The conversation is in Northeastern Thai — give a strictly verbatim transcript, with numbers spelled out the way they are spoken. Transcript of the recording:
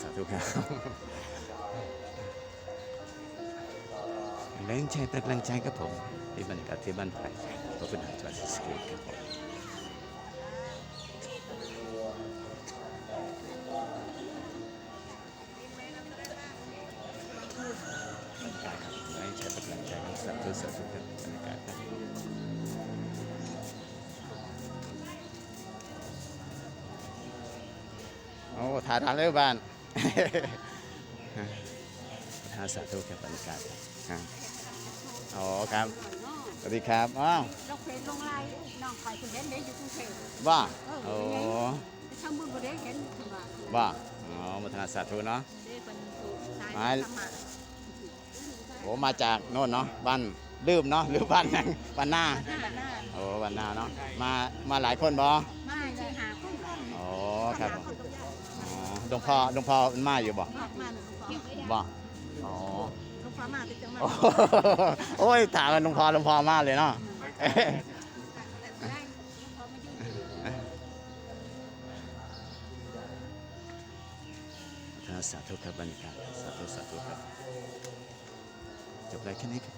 สาธุครับ แรงใจเป็นแรงใจครับผม ที่บรรยากาศที่บ้านไผ่ พระพุทธาจังหวัดศรีสะเกษครับผม บรรยากาศครับ แรงใจเป็นแรงใจครับ สาธุ สาธุครับ บรรยากาศครับ โอ้ ถ่ายทานเลยบ้าน สาธุครับ บรรยากาศครับ อ๋อครับ สวัสดีครับ อ้าว เราเคยลงไลน์น้องคอยคุณเห็นเด้อยู่กรุงเทพ ว่า เออ โอ้ ไปทำบุญบ่ได้เห็นคุณว่า ว่า อ๋อ อนุโมทนาสาธุเนาะ เด้เพิ่นสาย มา ธรรมะ โอ้ มาจากโน่นเนาะ บ้านลืมเนาะ หรือบ้านหยัง บ้านนา บ้านนา โอ้ บ้านนาเนาะ มา มาหลายคนบ่ มาสี่ห้าคน อ๋อ ครับผม อ๋อ หลวงพ่อ หลวงพ่อมันมาอยู่บ่ มาหลวงพ่อ บ่ อ๋อ หลวงพ่อมาแต่จังหวัด โอ้ โอ้ย ถามว่าหลวงพ่อ หลวงพ่อมาเลยเนาะ สาธุครับ บรรยากาศ สาธุ สาธุครับ จบไลฟ์แค่นี้ครับ